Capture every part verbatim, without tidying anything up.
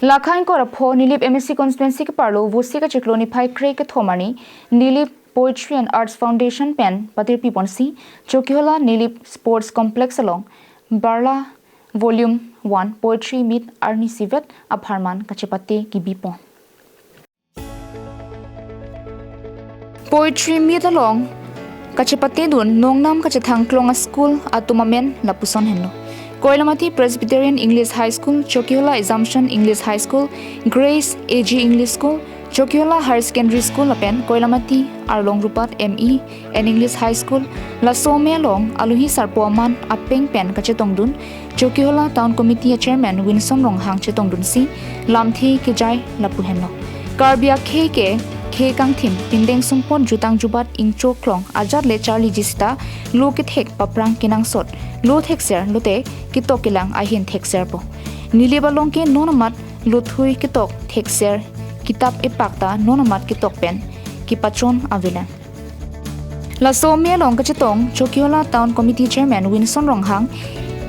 Lakhain Korapho Nilip M A C constituency keparlo Vosi kachiklo niphai kre kethom arni Nilip Poetry and Arts Foundation pen patirpi ponsi Chokihola Nilip Sports Complex along Barla Volume one Poetry Meet arnisi vet apharman kachepate kibi pon. Poetry Meet along kachepate dun nongnam kachethang klong a school atum amen lapuson henlo. Koilamati Presbyterian English High School, Chokihola Assumption English High School, Grace A G English School, Chokihola Higher Secondary School lapen Koilamati Arlong Rupat M E and English High School, laso amei along alohi sarpo aman apeng pen kachetongdun Chokihola Town Committee a Chairman Winson Ronghang chetongdunsi lamthe kejai lapu henlo. Karbi akhei ke khei kangthim pindeng sumpot jutang jubat ingcho klong ajat le charliji sita lo kethek paprang kenangsot, lo thekser lote ketok kelang ahin thekserpo. Nilip along ke non amat lothui ketok thekser, kitap epak ta non amat ketok pen kepachon avelang. Laso amei along kachetong Chokihola Town Committee Chairman Winson Ronghang,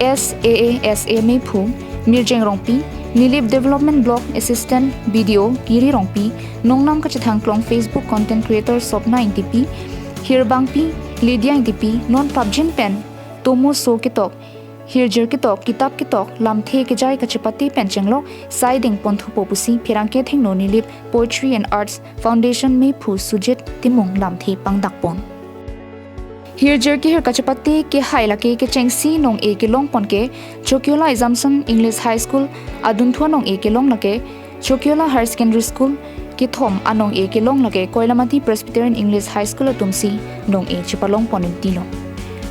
S A A S A meiphu Mirjeng Rongpi, Nilip Development Block Assistant B D O Giri Rongpi, nongnam kachethang klong Facebook Content Creator Sopna Ingtipi, Hirbangpi Lydia Ingtipi, non prapjin pen tomo so ketok, hirjir ketok, kitap ketok, lamthe kejai kachepate pen chenglok sai deng ponthupo pusi pherangke thengno Nilip Poetry and Arts Foundation meiphu Sujit Timung lamthe pangdak pon. Hirjir kehir kachepate kehai lake kechengsi nong-e kelong pon ke Chokihola Assumption English High School adunthu anong-e kelong lake Chokihola Higher Secondary School kethom anong-e kelong lake Koilamati Presbyterian English High School atumsi nong-e chepalong pon intilo.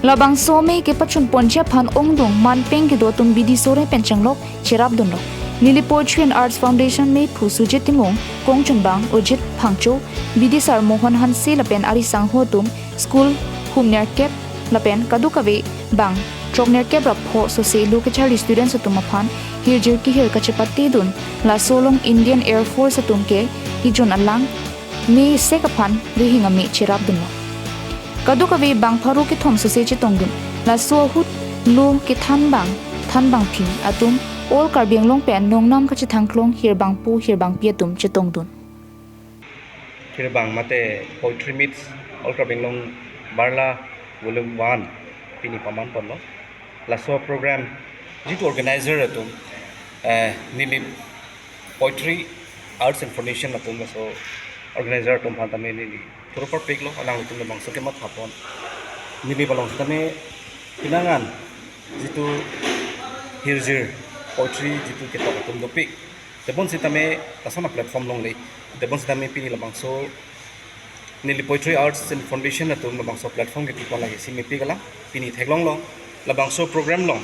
Labangso amei kepachun ponji aphan ongdung manpeng kedo atum bidi sore pen chenglok cherapdunlo. Nilip Poetry and Arts Foundation meiphu Sujit Timung, kongchunbang Ujit Phangcho, bidisar Mohan Hanse lapen ari sangho atum, school humnerkep lapen kadokave bang throknerkep ra pho sose lo kecharli students atum aphan hirjir kehir kachepate dun, laso along Indian Air Force atum ke kejun alang mei sek aphan rihing amei cherapdunlo. Kadokave bang pharo kethom sose chetongdun, laso ahut lo kethan bang than bangphi atum All Karbi Anglong pen nongnam kachethang klong hirbangpo hirbangpi atum chetongdun. Hirbang mate Poetry Meets All Karbi Anglong Barla Volume one pini paman ponlo. Laso program jitu organizer atum, eh, Nilip Poetry Arts and Foundation atum laso organizer atum aphan tame neli thurupar piklo, alanglitum labangso kematha pon. Nilip along tame pinangan jitu hirjir poetry jitu ketok atum dopik. Tebon sitame lason a platform longle. Tebon sitame pini labangso Nilip Poetry Arts and Foundation atum labangso platform kepi pon lake si mepik alam pini theklonglo. Labangso program along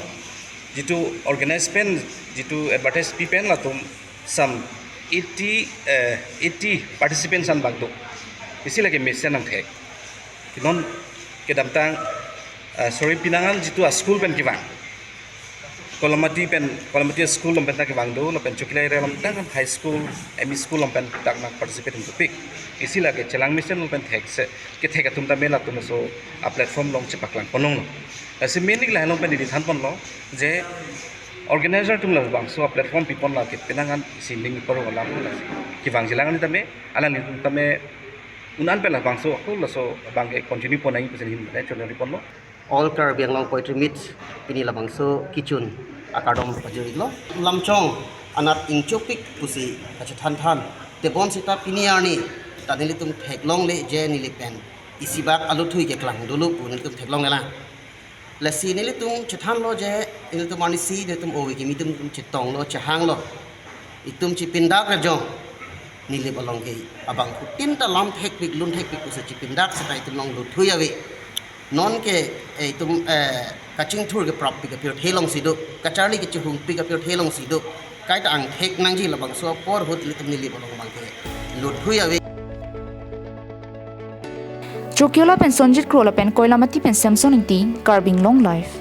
jitu organize pen, jitu advertise pi pen latum some eighty, eh, eighty participants an bak do. Isi lake mesen nangthek. Kinon kedamtang, eh, sorry, pinangan jitu a school pen kevang. Koilamati pen, Koilamati school along pen ta kevang do, lapen Chokihola area along ta kan high school, M E school along pen ta nang participate dopik. Isi lake chelang mesen along pen thekse, kethek atum tame latum laso a platform along chepaklang ponlonglo. Lasi mainly lahai along pen neli than ponlo je organizer atum labangso a platform pi pon lake pinangan isi ning paro alam lasi kevangji alang an tame, alanglitum tame un-an pen labangso ako laso abang ke continue pon nangji pusi neli chonari ponlo. All Karbi Anglong Poetry Meets pini labangso kechun akardom pajir-iklo. Lamchong anat ingchopik pusi kachethan than. Tebon sita pini arni ta nelitum theklongle je Nilip pen isi bak alothui keklang dolo pu nelitum theklonglelang. Lasi nelitum chethanlo je nelitum arnisi nelitum ove kimi atum chetonglo, chehanglo. Itum chepindak rajong Nilip along ke abang kutin ta lam thekpik lun thekpik pusi chepindak seta itum along lothui ave. Non ke, eh, itum, eh, kachingthur keprap pik apirthe alongsi do, kacharli kachehung pik apirthe alongsi do. Kaita angthek nangji labangso apor ahut ilitum Nilip along abang ke lothui ave. Chokihola pen Sonjit Kro lapen Koilamati pen Samson Ingti, Karbi Anglong Live.